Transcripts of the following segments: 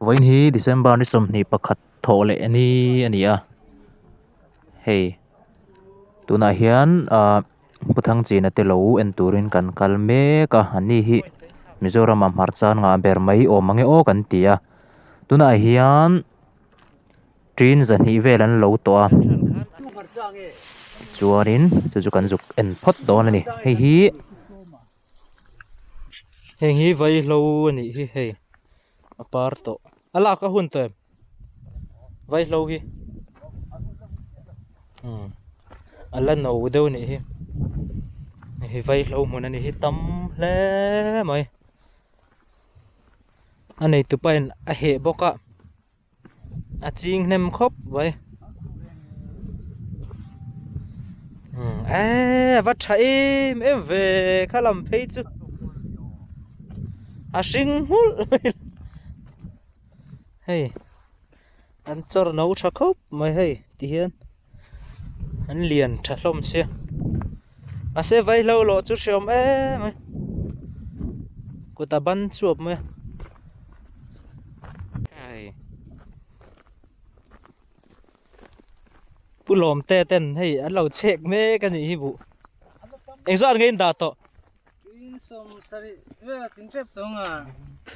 Vawiin hi December ni 21 thawh leh ni a ni a, hei tunah hian ahh Pu Thangchina te lo en turin kan kal mek a, an ni hi Mizoram ah hmarcha an ngah ber mai awm ang e aw kan ti a, tunah hian ṭin zahnih vel an lo tawh a, chuanin chu chu kan zuk en phawt dawn a ni, hei hi. Heng hi vaihlo a nih hi hei a par tawh a lak a hun tawh em vaihlo hi umm a la no deuh a nih hi hei vaihlo hmun a nih hi tam hle mai a neitu pa in a heh bawk a. A ching hnem khawp mai. Umm eee a va tha em em ve kha lam phei chu. A hring hmulh mai hei an chawr no tha khawp mai hei ti hian an lian tha hlawm sia mahse vaihlo lawh chu hreawm em mai kut a ban chuap mai a. Pu Lawmte ten hei an lo chhek mek a nih hi buh eng zat nge in dah tawh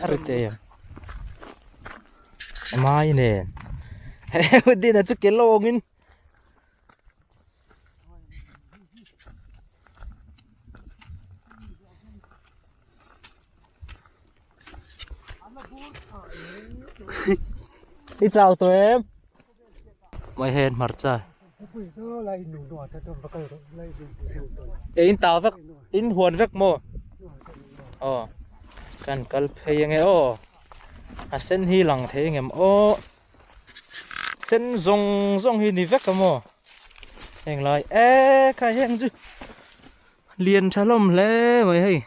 a ri teh em mai nen he dina chu ke lawng in. I chau tawh em? Mai hen hmarcha. E in tau vek in huan vek maw? Aw kan kal phei ange aw a sen hi lang thei angem aw. Sen zawng zawng hi ni vek a maw heng lai e khai heng chu lian tha hlawm hle mai hei.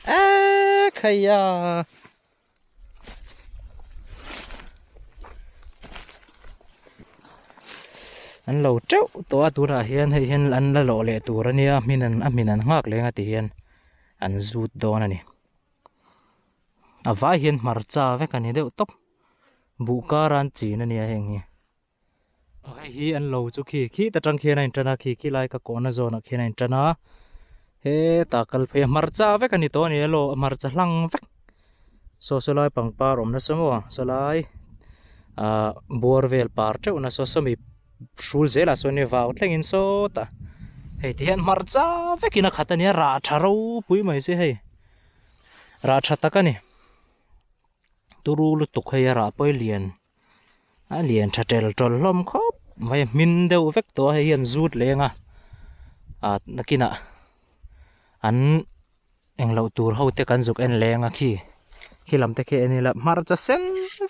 E khai a. An lo teuh tawh a tunah hian hei hian an la lawh leh tur a nia hmin an a hmin an nghak leng a ti hian an zut dawn a ni a vai hian hmarcha vek a ni deuh tawp buh kar a an chin a nia heng hi. Aw hei hi an lo chu khi khi ta tang khian a intan a khi khi lai ka kawhna zawnah khian a intan a hetah kal phei a hmarcha vek a ni tawh a ni elaw a hmarcha hlang vek saw saw lai pangpar awm nasa maw saw lai ah buar vel par teuh nasa sawmi hrul zelah sawn hei vau thlengin sawtah hei ti hian hmarcha vekin a khat a nia rah tha ropui mai che hei rah tha tak a ni turu lutuk hei a rah pawh hi lian. A lian tha tel tawl hlawm khawp mai a hmin deuh vek tawh a hei hian zut leng a ah nakinah an englo tur ho te kan zuk en leng a khi khi lam te khi en ila hmarcha sen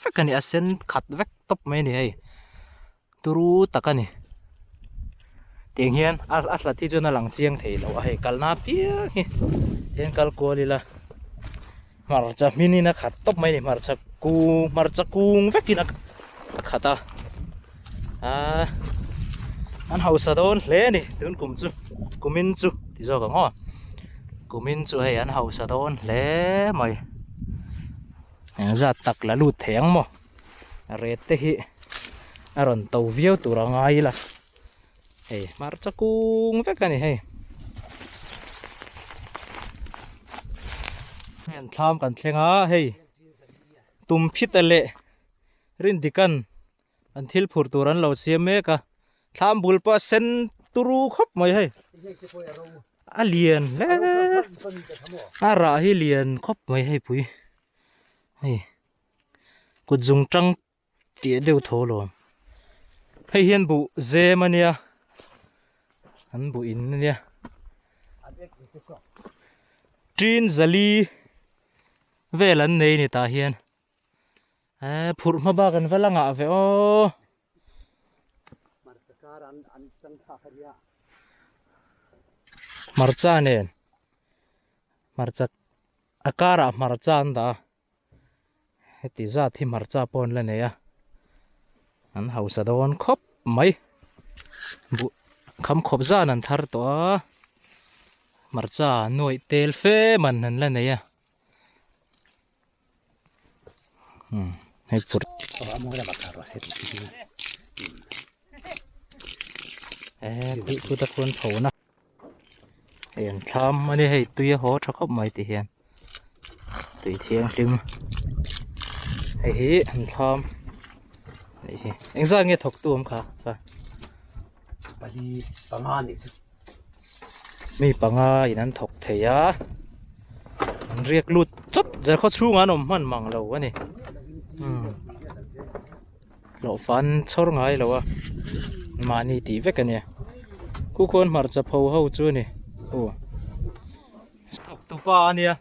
vek a ni a sen khat vek tawp mai a ni hei turu tak a ni tiang hian a hlat hi chuan a lang chiang thei lo a hei kalna apiang hi tihian kal kual ila. Hmarcha hminin a khat tawp mai a ni hmarcha kung hmarcha kung vekin a khat a aaa an hausa dawn hle a ni tun kum chu kumin chu ti zawk ang aw kumin chu hei an hausa dawn hle mai eng zat tak la lut thei ang maw ret te hi a rawn to viau tur a ngai ila. Hei hmarcha kung vek a ni hei. Hei an thlam kan thleng a hei tumphita leh rindikan an thil phurh tur an lo siam mek a thlam bul pawh a sen turu khawp mai hei a lian hle a rah hi lian khawp mai hei pui hei kut zung tang Tih deuh tho lawm. Hei hian buh zem a nia. An buh in a nia. Tin zali vel an nei ni tah hian. Eh phurh hma bak an va la ngah ve aw. Hmarcha nen. Hmarcha a karah hmarcha an dah a. Heti zat hi hmarcha pawh an la nei a, an hausa dawn khawp mai. Buh. Kham khawp zan an thar tawh a, hmarcha nuaih tel fe man an la nei a. Umm hei pur eh khuta khuan pho na hei an thlam a ni hei tui a haw tha khawp mai ti hian tui thianghlim hei hi an thlam hei hi engzat nge thawk tu awm kha pali panga nih chu. Mi panga in an thawk thei a an riak lut chawt zel khaw chhungah an awm hman mang lo a ni umm hlawhfa an chhawr ngai lo a mahni tih vek a nia khu khuan hmarcha pho ho chu a ni aw thawktupa a nia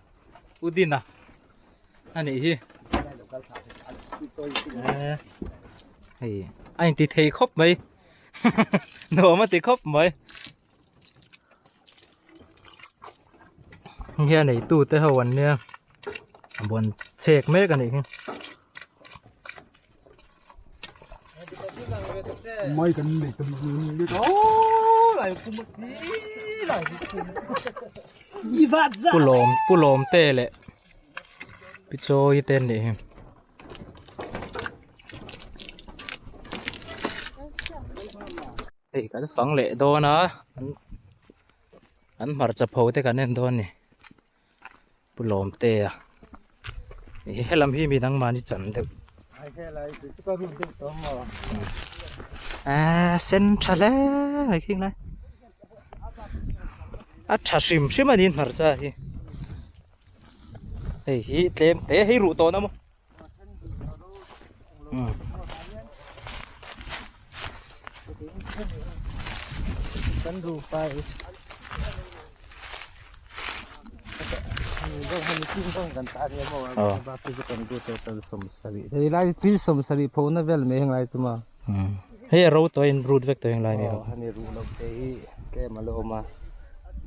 u Dina a nih hi hei a inti thei khawp mai. Nuam a ti khawp mai. Heng hian eitu te ho an nia a buan chek mek a nih hi. Pu lawm pu lawm te leh pi chawi te an nih hi. Hei kan fang leh dawn a an hmarcha pho te kan en dawn a ni pu Lawmtea helam hi mi dang mahni chan deuh a sen tha hle mai khing lai a tha hrim hrim a ni hmarcha hi. Hei hi tlem te hei ruh tawh na maw Kan ru pai Hei a ro tawh a in rut vek tawh a henglai mi ho. Hemi ruh loh te hi tlem a la awm a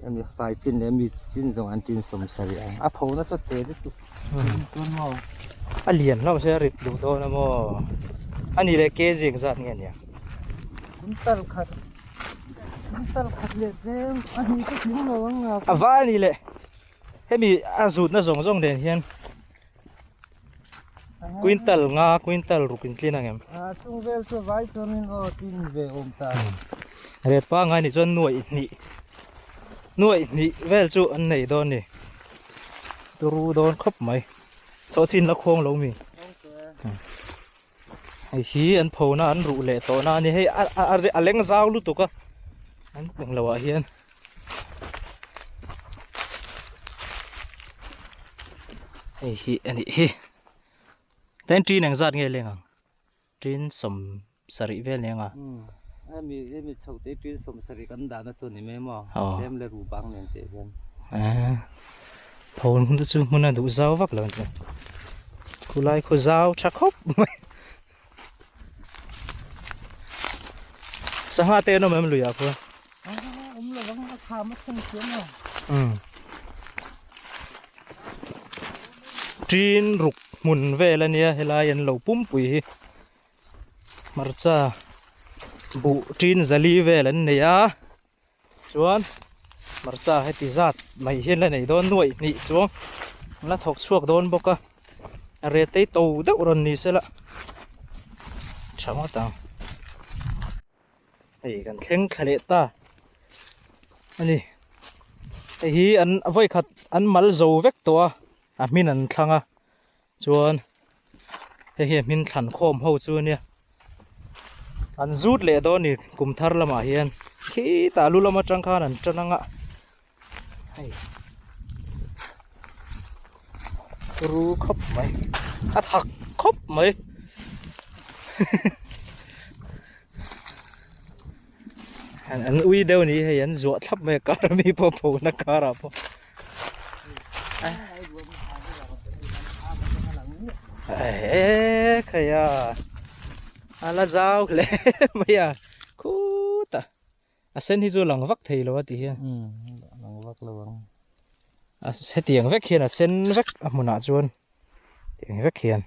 hemi fai chin leh mi chin zawng an tin 70 ang a pho na chu te lutuk chuan maw a lian hlauh se a rit duh dawn a maw a nih leh kg engzat nge nia quintal khat quintal khat leh tlem a hnih chu tling lo ang a a vai a nih leh hemi a zutna zawng zawng nen hian Quintal nga quintal ruk in tlin ang em? A chung vel chu vai chuanin aw tin ve awm ta. Ret pangai ni chuan nuaih hnih nuaih hnih vel chu an nei dawn ni. Turu dawn khawp mai. Chawh chin la khuang lo mi. Hei hi an pho na an ruh leh tawh na a ni hei a a a leng zau lutuk a an englo ah hian. Hei hi a nih hi tlem ṭin engzat nge leng ang ṭin 70 vel nia nga hemi hemi chho te ṭin 70 kan dahna chu a ni mai maw tlem leh ruh bang nen teh hian pho hun te chu hmun a duh zau vak lo ani khulai khaw zau tha khawp mai Sangha te an awm em luiah khuan? Awm lo ang a kham a thung chiam lo. Umm. Tin ruk hmun vel ania helai an lo pumpui hi. Hmarcha buh tin zali vel an nei a. Chuan hmarcha heti zat mai hian la nei dawn nuaih hnih chuang an la thawk chhuak dawn bawk a a retei to deuh rawn ni se la tha ngawt ang hei kan thleng thla leh ta a ni hei hi an vawikhat an mal zo vek tawh a a hmin an thlang a Chuan hei hi a hmin thlan khawm ho chu ania an zut leh dawn ni kum thar lamah hian khitah lu lam atang khan an tan anga hei ru khawp mai a thak khawp mai an ui deuh ni hei an zuah thlap mai a kar ami pawh a pho na karah pawh. Eee khai a a la zau hle mai a khutah a sen hi chu a lang vak thei lo a tih hian lang vak lo ang a hetiang vek hian a sen vek a hmunah chuan hetiang vek hian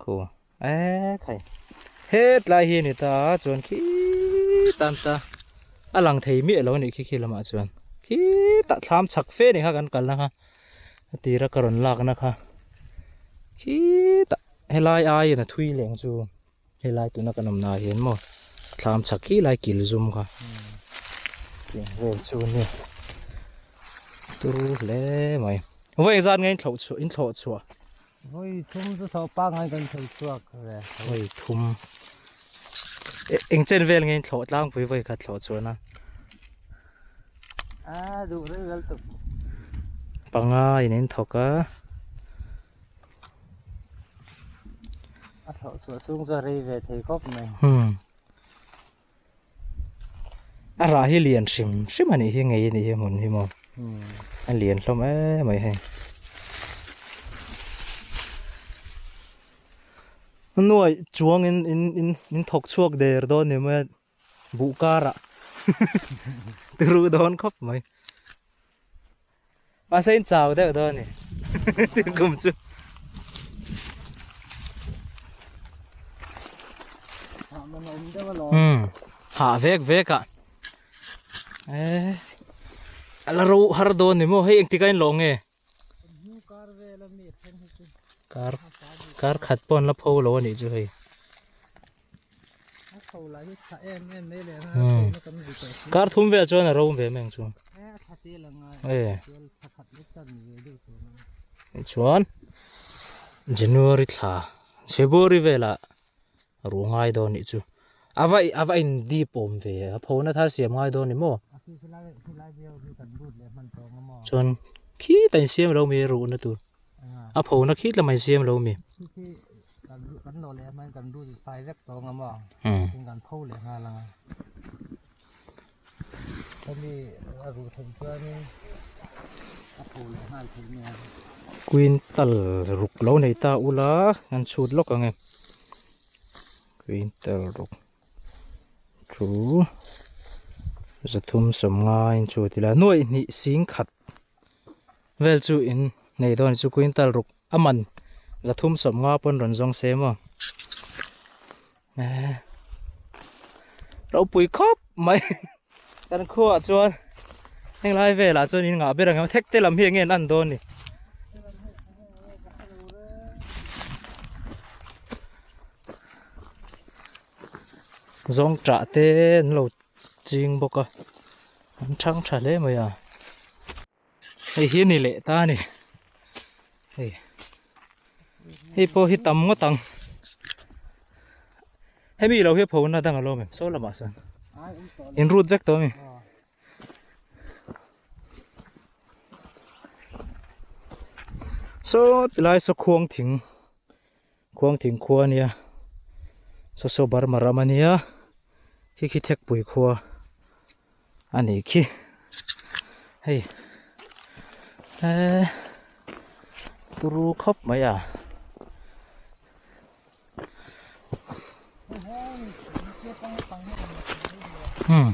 khu eee khai hetlai hi a ni ta chuan khitah an ta. A lang thei miah lo a nih khi khi lamah chuan khitah thlam chhak fe ni kha kan kalna kha a tira ka rawn lakna kha khitah helai aiin a thui leng chu helai tuna kan awmna ah hian maw thlam chhak khi lai kil zum kha tiang vel chu a ni turu hle mai vawi engzat nge in thlawh chhuah in thlawh chhuah. Vawi thum chu thlawh pangngai kan thlawh chhuak ve. Vawi thum. Eng chen vel nge in thlawh tlangpui vawi khat thlawh chuan a? A duh reng vel tuk. Panga in in thawk a. A thlawh chhuah chhung chu a rei ve thei khawp mai. Hmm. A rah hi lian hrim hrim a nih hi ngei a nih hi hmun hi maw a lian hlawm em mai hei nuai chuang in in in in thawk chhuak der dawn ni mai a buh karah turu dawn khawp mai mahse in chau deuh dawn a ni kum chu. Umm hah vek vek ah eh a la ro har dawn ni maw hei engtik a in lawh nge kar kar khat pawh an la pho lo a nih chu hei. Kar thum vel chuan a ro ve mai ang chu. Chuan January thla February velah ruh ngai dawn nih chu. A va a va in dip awm ve a phona thar siam ngai dawn ni maw. Chuan khitah in siam lo mi ruhna tur. A phona khit lamah in siam lo mi. Kan lawh leh hmain kan lut fai vek tawng a maw tin kan pho leh nghal ang a hemi a ruh theih chuanin a pho leh nghal theih mai ang. Quintal ruk lo nei ta ula kan chhut lawk ang e quintal ruk thu 350 in chhut ila nuaih hnih sing khat. Vel chu in nei dawn chu quintal ruk a man 350 pawn rawn zawng se maw eh ropui khawp mai kan khuaah chuan heng lai velah chuan in ngah ber ang em thek te lam hi eng nge an an dawn ni. Zawng tah te an lo ching bawk a an thang tha hle mai a hei hi a ni leh ta a ni hei hei pawh hi tam ngawt ang hemi lo hi a pho na dang a lawm em saw lamah sawn in rut vek tawh a mi. Saw tilai saw khuang thing Khuang thing khua a nia saw saw Burma ram a nia khi khi thekpui khua a nih khi hei eee turu khawp mai a. Hmm.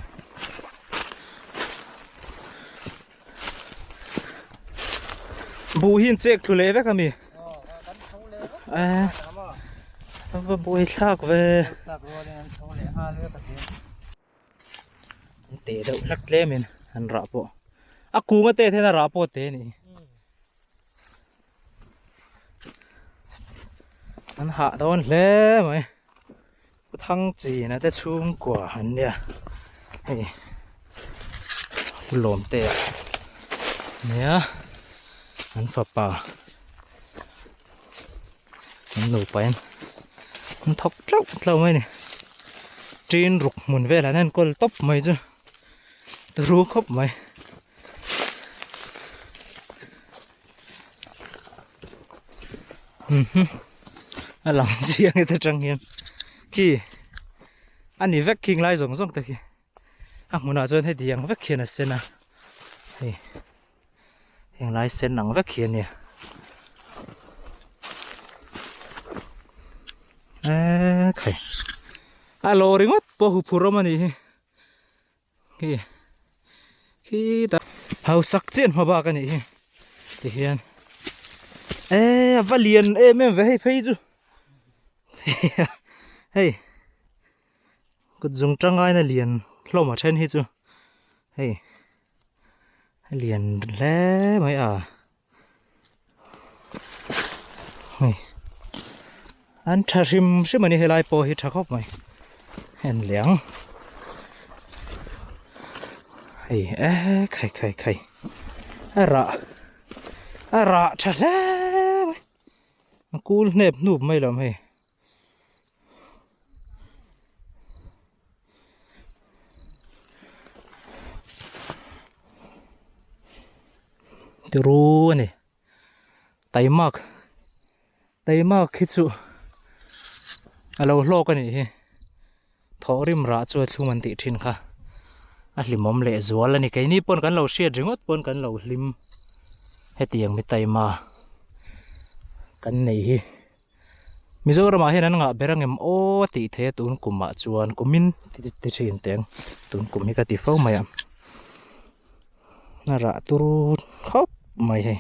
Buh hi an chek thlu leh vek a mi? A va buai thlak ve. An teh deuh hlek tlem in an rah pawh. A kung a teh then a rah pawh a teh a nih hi. An hah dawn hle mai. Pu Thang China te chhungkua an nia hei Pu Lawmte a nia an fapa an nupa in an thawk tlauh tlauh mai a ni tin ruk hmun velah an enkawl tawp mai chu ru khawp mai. A lang chiang e te tang hian khi a ni vek khing lai zawng zawng te khi a hmunah chuan heti ang vek hian a sen a hei heng lai sen ang vek hi a nia eee khai a lawr ringawt pawh huphurh awm a nih hi. Khi khitah hausak chian hma bak a nih hi tihian eee a va lian em em ve hei phei chu hei kut zung tangaina lian hlawm a then hi chu. Hei a lian hle mai a hei an tha hrim hrim a ni helai pawh hi tha khawp mai en leh ang hei e khai khai khai a rah a rah tha hle mai a kul hnep hnup mai lo hei. Tiru a ni taimak taimak hi chu a lo hlawk a nih hi thawh rim rah chu a thlum an tih thin kha a hlimawm leh zual a ni keini pawn kan lo hriat ringawt pawn kan lo hlim hetiang mi taima kan nei hi. Mizoramah hian an ngah ber angem aw tih thei a tun kumah chuan kumin ti thin teng tun kum hi ka ti fo mai a a rah tur khawp mai hei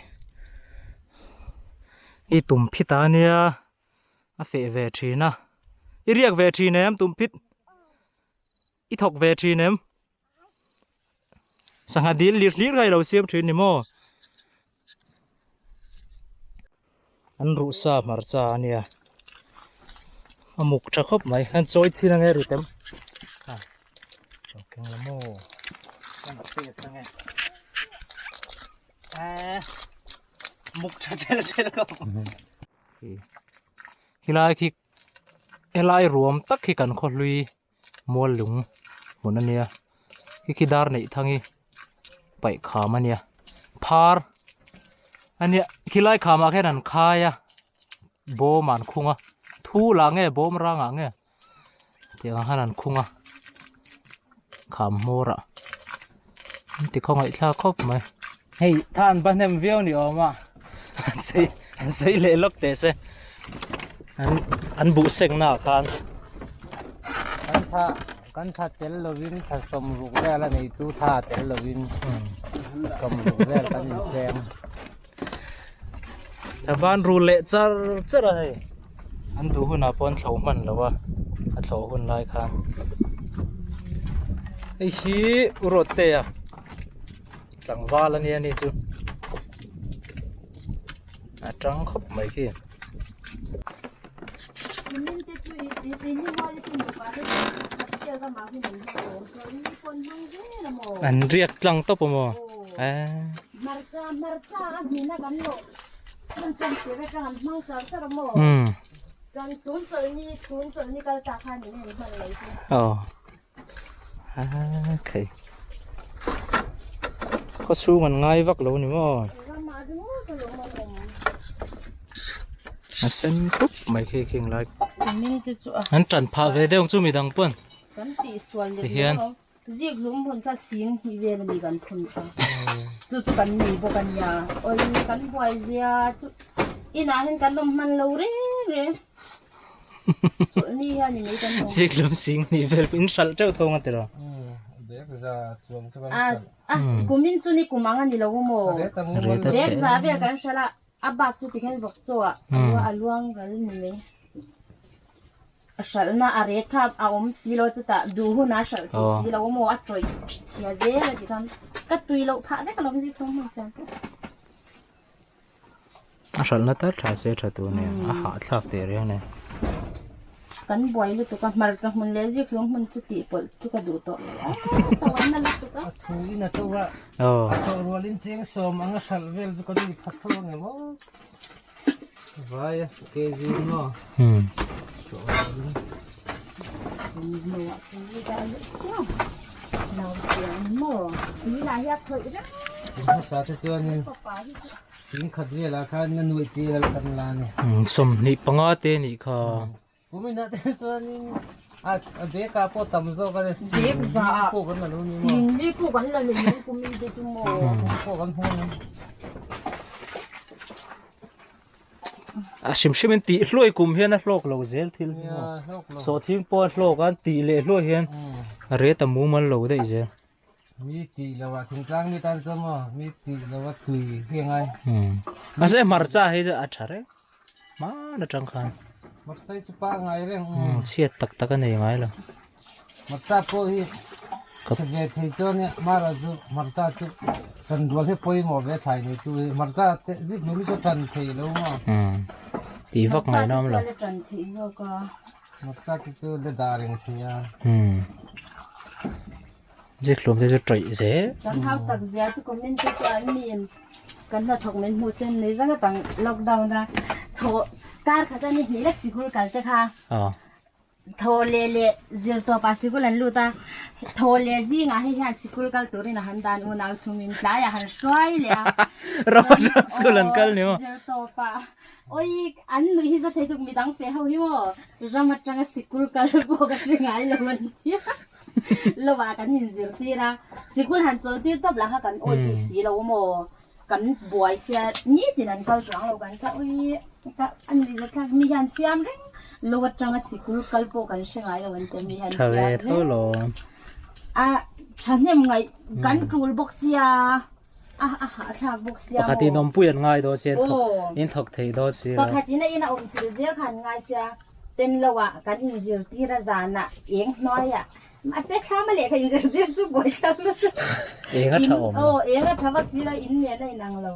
i tum phit a nia a feh ve thin a i riak ve thin em tum phit i thawk ve thin em. Sangha dil lir hlir kha i lo siam thin ni maw? An ruh sa hmarcha a nia. A muk tha khawp mai. An chawi chhin ange ri tem. Ha. Chaw keng la maw? Kan test ange. Eh. Muk tha tel tel khawp. Helai khi helai ruam tak hi kan khaw hlui. Mual lung hmun a nia khi khi dar neih thang hi paih kham a nia phar a nia khilai kham ah khian an khai a bawm ah an khung a thu lah nge bawm rang ah nge tiang ang hian an khung a kham hmawr ah an ti khawngaih thlak khawp mai hei tha an va hnem viau ni awm a an sei an sei leh lawk teh se an an buh sek na ah khan kan tha kan tha tel lovin tha sawm ruk vel a nei tu tha tel lovin sawm ruk vel kan inseng tha ban rul leh char char a hei an duh hunah pawh an thlo hman lo a a thlawh hun lai khan hei hi u rawtte a. Tlangval a nia ni chu a tang khawp mai khi. An riak tlang tawp a maw eh. Umm. Aw. Okay. Khaw chhung an ngai vak lo ni maw? A sen khup mai khi khing lai. An tan phah ve deuh chu midang pawn. Kan tih sual leh hian. Zik lum hun kha sing hi vel ami kan phun kha. Chu chu kan nei bawk a nia. Oi kan buai zia chu inah hian kan awm hman lo reng reng. Ziklum sing hnih vel in hralh teuh thawng a tiraw. Kumin chu ni kum ang a ni lo maw? Bag za vel kan hralh a, a bak chu tikhian vawk chaw ah a luang ral ni mai. A hralhna a ret kha a awm si lo chutah duh hunah a hralh thei si lo maw a tawih chhia zel a tikhan ka tui loh phah vek alawm zikhlum hmun siam pawh. A hralhna tal tha se tha tur nia a hahthlak teh reng nen. Kan buai lutuk a hmarcha hmun leh zikhlum hmun chu tih pawlh chu ka duh tawh lo a chaw an na lutuk a. A thu in a to a a chawh rual in cheng sawm ang a hralh vel chu kan ni pha tho ang em aw. Vai a kg maw. Chawh rual in. Hmasa te chuanin Singkhat velah khan na nuaih tir a kan la a ni. 25 te nih kha. Kuminah te chuanin a a bag ah pawh tam zawk a ni. Sing pawh kan la lo ni maw. Sing li pawh kan la lei ang kumin te chu maw. Sing pawh kan hmu ang. A hrim hrim in tih hluai kum hian a hlawk lo zel thil hi maw. Sawhthing pawh a hlawk a tih leh hluai hian a rate a mumal lo daih zel. Mi tih lo ah thingtlang mi tan chuan maw mi tih lo a tui hi a ngai. Mahse hmarcha hi chu a tha reng hman atang khan. Hmarcha hi chu pa ngai reng. Chhiat tak tak a nei ngai lo. Hmarcha pawh hi. Chhe ve thei chuan hmarcha chu hmarcha chu tan rual hi pawimawh ve thlai nei tu hi hmarcha te zip hlum hi chu tan thei lo maw. Umm tih vak ngaihna awm lo. Hmarcha te chu la dah reng thei a. Umm zik hlum te chu tawih zel. Kan hau tak zia chu comment te chu an mi kan hnathawk min hmuh sen nei zanga tang lockdown a thaw kar khat a ni hnih lek sikul kal te kha. Thaw leh leh zir tawpah sikul an lut a, thaw leh zingah hei hian sikul kal turin a han dan unau thumin tlaiah han hruai leh a. Ramachang school an kal ni maw? Zir tawpah awi an nuih hi za thei tuk midang fe ho hi maw ram atanga sikul kal pawh ka hre ngai lo an ti a, lovah kan inzirtir a, sikul han chawltir tawp lah kha kan awi bik si lo maw. Kan buai sia nitin an kal chuang lo kan kha ui ka a nuih zat thlak mi hian fiam reng lo atanga sikul kal pawh kan hre ngai lo an ti mi hian Tha ve fiam tho reng lo. a thahnem ngaih kan tul bawk sia a a hahthlak bawk sia maw. Pakhatin awmpui an ngai dawn sia in thawk thei dawn sia. Pakhatin a in a awm chil zel kha an ngai sia ten lo ah kan inzirtir a zanah eng hnuaiah Mahse thlama lehkha inzirtir chu buai thlak lutuk. Eng a tha awm lo. Aw eng a tha vak si lo in nen a inang lo.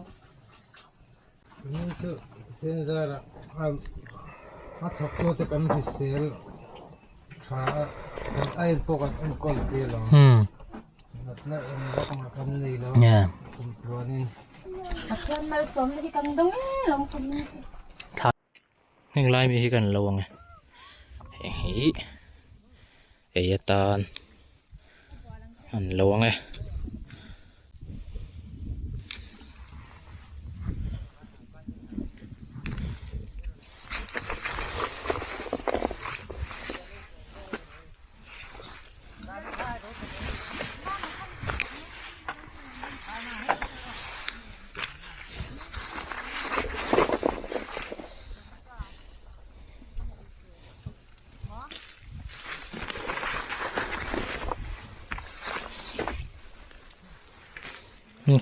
Min chu Thenzalah a chhawk tu te kan hrisel tha a, kan air pawh kan enkawl tir lo. Natna eng vak mah kan nei lo kum tluanin. Pathian malsawmna hi kan dawng em lo kum in chu. Heng lai mi hi kan lo ang e heng hi ei atan an lo ang e.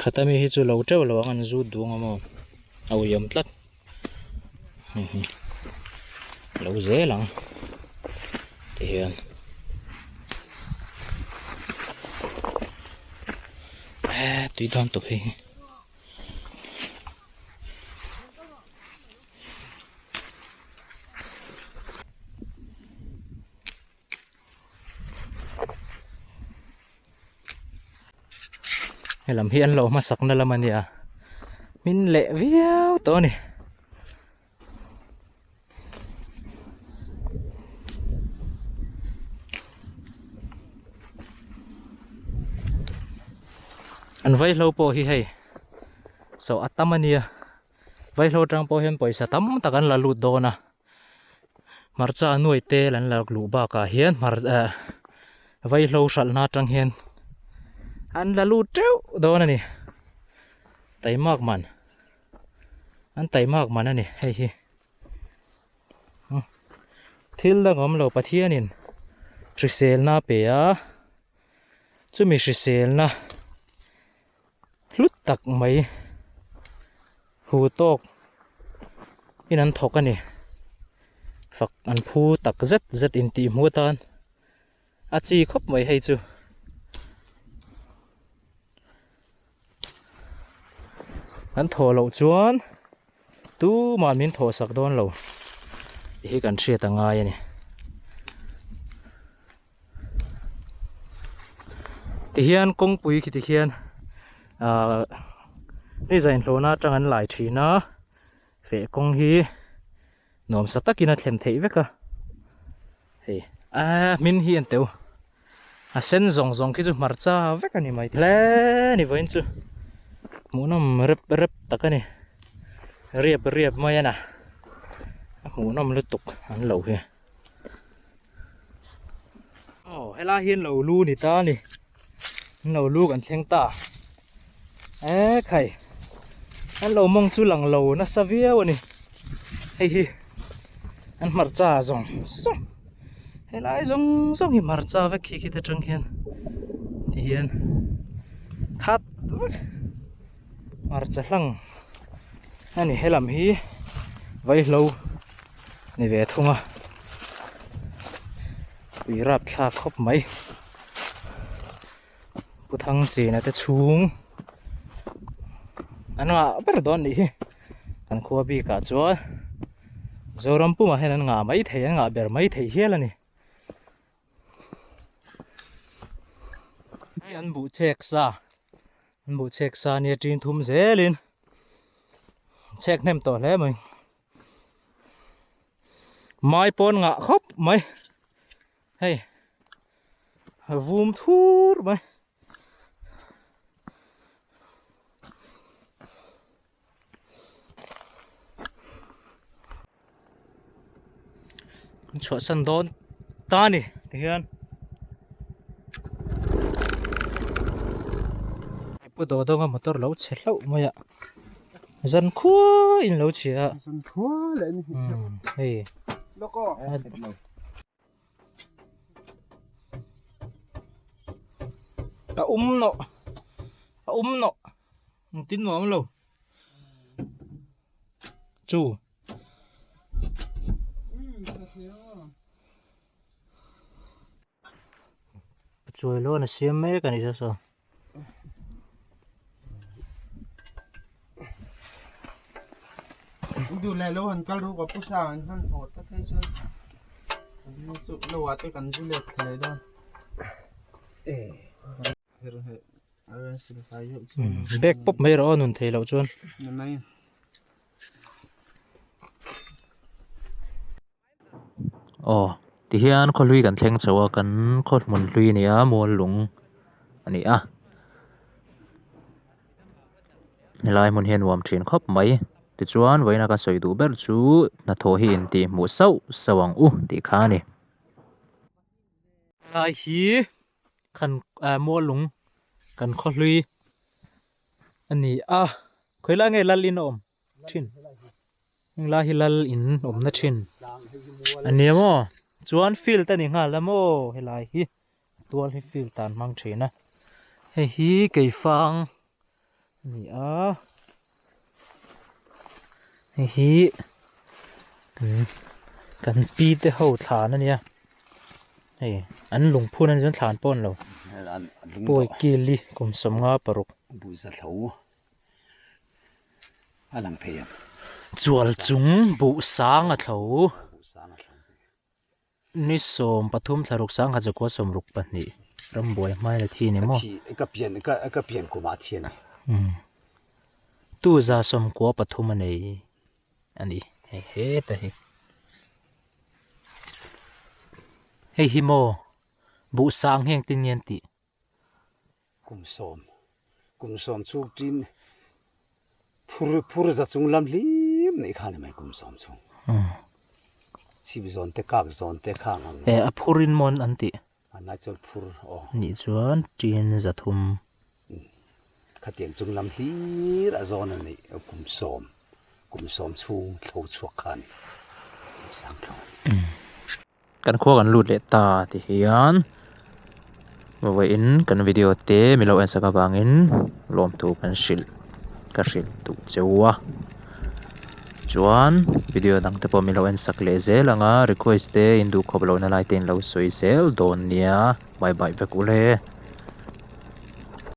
Khata mi hi chu lo teuh lo ang an zut duh ang a maw a uiawm tlat. Lo zel ang ti hian eh tui dawn tuk hi helam hi an lo hmasak na lam a nia min leh viau tawh a ni. An vaihlo pawh hi hei saw a tam a nia vaihlo atang pawh hian pawisa tam tak an la lut dawn a. Hmarcha nuai tel an la luh bakah hian hmar eh vaihlo hralhna atang hian an la lut teuh dawn a ni taimak man an taimak man a ni hei hi thil dang awm lo Pathianin hriselna a pe a chumi hriselna hlut tak mai hu tawk in an thawk a ni fak an phu tak zet zet in tih hmuh atan a chi khawp mai hei chu. An thawh loh chuan tumah min thawh sak dawn lo tih hi kan hriat a ngai a ni. Tihian kawngpui khi tikhian ahh ni zainhlawhna atang an lai thin a feh kawng hi nuamsa takin a thlen theih vek a hei ahh hmin hi an teuh a sen zawng zawng khi chu hmarcha vek a ni mai hle a ni vawiin chu hmuhnawm rep rep tak a ni riap riap mai a na a hmuhnawm lutuk an lo hi. Aw helai hian lo lu ni ta a ni an lo lu kan thleng ta e khai an lo mawng chu lang lo nasa viau a ni hei hi an hmarcha zawng zawng helai zawng zawng hi hmarcha vek khi khi te tang hian ti hian khat vek hmarcha hlang a ni helam hi vaihlo. Ni ve thung a tui rap thlak khawp mai. Pu Thangchina te chhung an ngah ber dawn nih hi kan khua bikah chuan Zoram pumah hian an ngah mai thei an ngah ber mai thei hial a ni. Hei an buh chek sa an buh chek sa nia ṭin thum zelin chek hnem tawh hle mai. Mai pawn ngah khawp mai hei a vum thur mai. An chhuahsan dawn ta a ni tihian pu dawh dawnga motor lo chhe hlauh mai a zan khuai in lo chhia a zan khuai leh ni hei a um nawh a um nawh engtin nuam lo chu. Chuai lawn a siam mek a ni saw saw. Duh leh lo han kal ruk a pu sa an hman haw ta phei chuan an chu lo ah te kan zu let thei dawn. Bag pawp mai rawh aw nun thei loh chuan. Aw tihian khaw hlui kan thleng chho a kan khaw hmun hlui a ni a mual lung a ni a helai hmun hi a nuam thin khawp mai tichuan vawiina ka sawi duh ber chu hnathawh hi intih hmuh sauh sauh ang u tih kha a ni. Helai hi khan ah mual lung kan khaw hlui a ni a khawilai nge lal in a awm thin henglai hi lal in awmna thin a ni maw chuan field a ni nghal a maw helai hi tual hi field tan hmang thin a hei hi keifang a ni a hei hi kan pi te ho thlan a nia hei an lungphun a ni chuan thlan pawh a ni lo pawi kil hi kum sawmnga paruk. A lang thei ang. Chual chung buh sang a thlo. Ni 13 thlaruk sangkhat zakua 62 rambuai hmain a thi a ni maw? Ka pian ka pian kumah a thi a ni. Tu za sawmkua pathum a nei a ni hei heta hi. Hei hi maw buh sang hi engtin nge an tih? Kum sawm, kum sawm chhung tin phur phur za chung lam hlim nei kha ni mai kum sawm chhung. Chhip zawn te kak zawn te kha ang ang. E a phur in mawn an tih. An lai chuan phur aw. Nih chuan tin za thum. Khatiang chung lam hlir a zawn a neih kum sawm, kum sawm chhung thlo chhuak kha a ni. Kum sang thlo. Kan khua kan lut leh ta ti hian vawiin kan video te min lo en sak avangin lawmthu kan hrilh ka hrilh duh cheu a chuan video dang te pawh min lo en sak leh zel ang a request te in duhkhawp lohna lai te in lo sawi zel dawn nia bye bye vek ule.